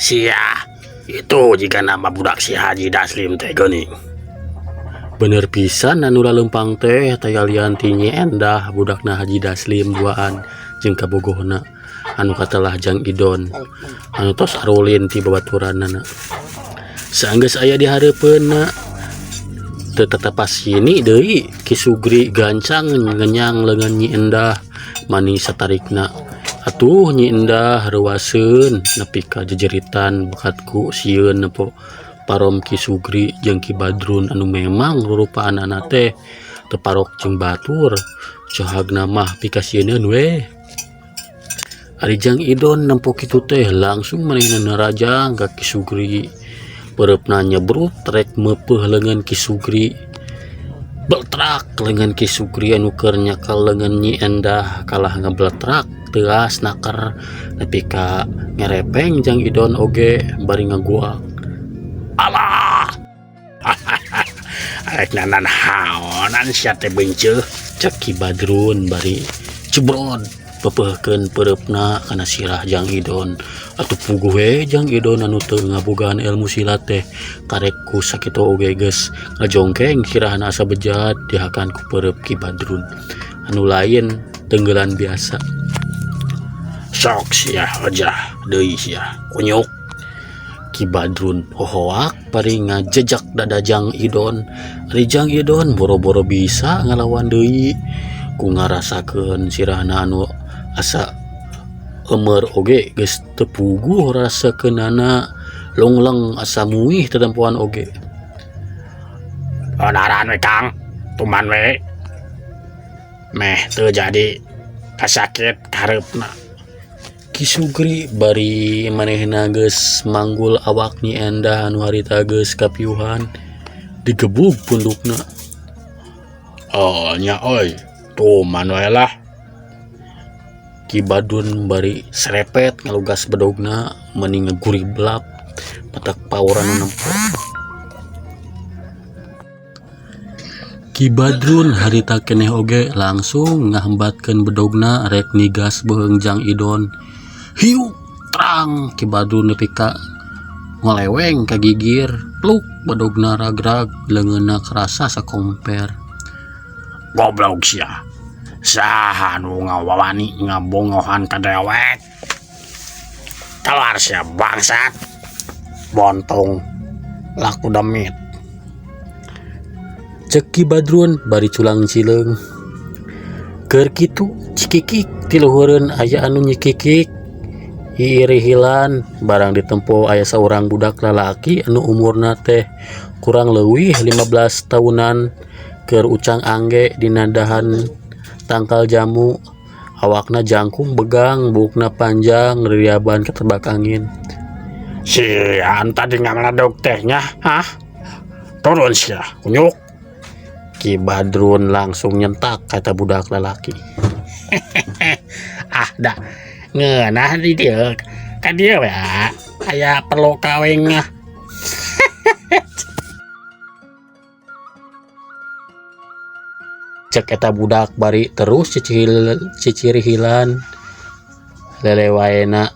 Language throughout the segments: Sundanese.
Sia itu jika nama budak si Haji Daslim teh geuning. Bener pisan anu lalempang teh taya lian ti Nyi Endah budakna Haji Daslim duaan jeung kabogohna anu katelah Jang Idon anu tos arulin ti babaturanana. Saenggeus aya di hareupeunna teu tatapas sini deui Ki Sugri gancang ngenyang leungeun Nyi Endah mani satarikna. Atuh Nyi Endah reuaseun nepi ka jejeritan bakat ku sieun nempo parom Ki Sugri jeung Ki Badrun anu memang rurupaanana teh teu parok jeung batur cohagna mah pikasieuneun weh. Ari Jang Idon nempo kitu teh langsung manehna narajang ka Ki Sugri peureupna nyebrut rek meupeuh leungeun Ki Sugri. Bletrak leungeun Ki Sugri anu keur nyekel leungeun Nyi Endah kalah ngebletrak teuas naker nepi ka ngerepeng Jang Idon oge bari ngaguak. Alah! Arek nanaonan sia teh beunceuk cek Ki Badrun bari cebrod pepeuhkeun peureupna kana sirah Jang Idon. Atuh puguh we Jang Idon anu teu ngabogaan ilmu silat teh karek ku sakitu oge geus ngajongkeng sirahna asa bejat dihakan ku peureub Ki Badrun anu lain tenggelan biasa. Sok sia hojah deui sia kunyuk. Ki Badrun hohoak bari ngajejak dada Jang Idon. Ari Jang Idon boro-boro bisa ngalawan deui ku ngarasakeun sirahna anu asa eumeur oge geus teu puguh rasakeunana lungleng asa muih tetempoan oge. Onaran we Kang, tuman we. Meh teu jadi kasakit kareupna. Ki Sugri bari manehna geus manggul awak Nyi Endah anu harita geus kapiuhan digebug pundukna. Oh nya euy, tuman we lah. Ki Badrun bari serepet ngalugas bedogna meni ngaguriblak matak paur anu nempo. Ki Badrun harita keneh oge langsung ngahambatkeun bedogna rek nigas beuheung Jang Idon. Hiuk trang Ki Badrun nepi ka ngoleweng ka gigir pluk bedogna ragrag leungeunna karasa sakomper. Goblok sia. Saha nu ngawawani ngabongohan ka dewek. Keluar sia bangsat. Bontong laku demit. Cek Ki Badrun bari culang cileung. Keur kitu cikikik ti luhureun aya anu nyikikik. Iirihilan barang ditempo aya saurang budak lalaki anu umurna teh kurang leuwih 15 taunan keur ucang angge dina dahan tangkal jamu. Awakna jangkung begang, buukna panjang ririaban katebak angin. Sian tadi ngamaladog teh nya, hah? Turun sia, kunyuk. Ki Badrun langsung nyentak ka eta budak lalaki. Ah da ngeunah di dieu ka dieu we aya perlu kawin mah. Cek eta budak bari terus cicirihilan lelewaena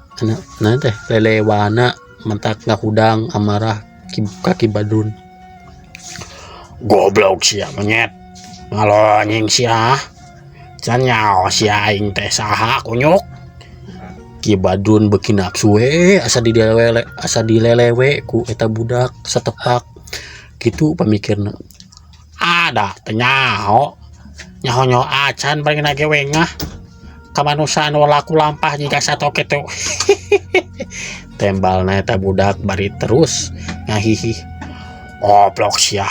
naon teh lelewana mentak ngahudang amarah ka Ki Badrun. Goblok sia monyet ngalonying sia can nyaho sia aing teh saha kunyuk. Ki Badrun beuki nafsu we asa dilelewe asa dilelewe ku eta budak satepak kitu pamikirna. Ada teu nyaho nyaho-nyaho acan bari nage wengah kamanusiaan laku lampah jiga sato kitu. Tembalna eta budak bari terus ngahihih. Goblok sia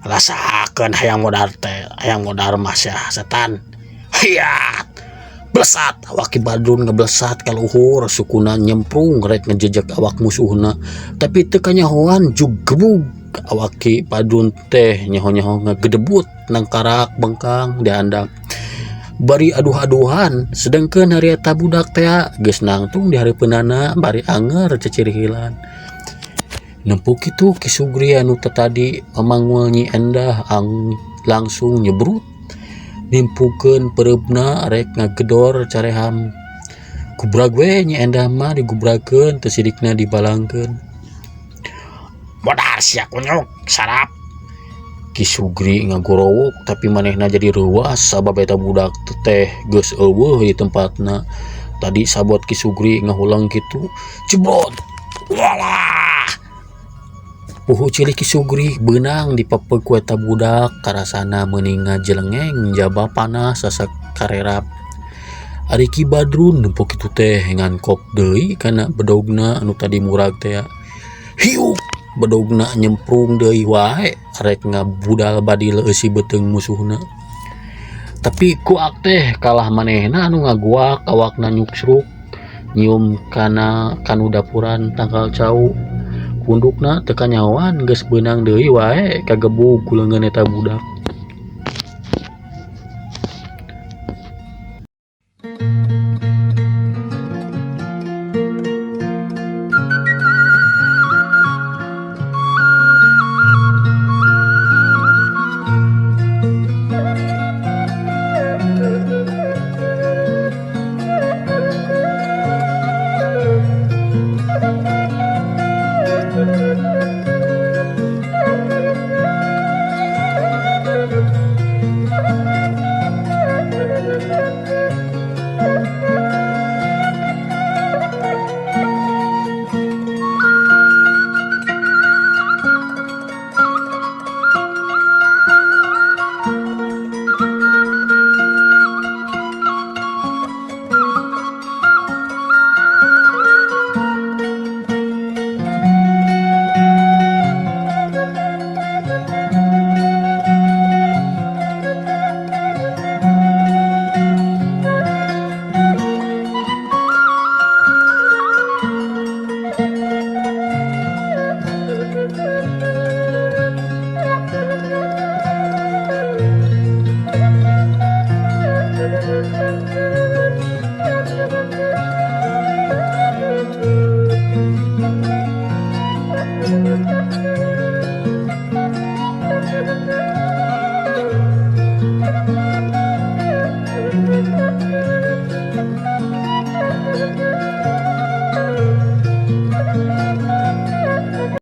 rasakeun hayang modar teh hayang modar mah sia setan. Hiat blesat awak Ki Badrun ngeblesat ka luhur sukuna nyemprung rek ngejejek awak musuhna tapi teu kanyahoan jug gebug awak Ki Badrun teh nyaho-nyaho ngagedebut nangkarak bengkang dihandap bari aduh-aduhan sedengkeun hari eta budak teh geus nangtung di hareupeunana bari anger cecirihilan. Nempo kitu Ki Sugri anu tatadi mamangul Nyi Endah ang langsung nyebrut nimpukeun peureupna rek ngagedor careham. Gubrag we Nyi Endah mah digubragkeun teu sidikna dibalangkeun. Modar sia kunyuk sarap. Ki Sugri ngagorowok tapi manehna jadi reuwas sabab eta budak teh geus eueuh di tempatna. Tadi sabot Ki Sugri ngahuleng kitu, jebrot. Walah. Puhu cilik Ki Sugri beunang dipepeg ku eta budak karasana meuni ngajelengeng jaba panas asa karerap. Ari Ki Badrun nempo kitu teh ngankop deui kana bedogna anu tadi murag tea. Hiuk bedogna nyemprung deui wae rek ngabudal badil eusi beuteung musuhna. Tapi kuak teh kalah manehna anu ngaguak awakna nyuksruk nyium kana kanu dapuran tangkal cau. Pundukna teu kanyahoan geus beunang deui wae kagebug ku leungeun eta budak.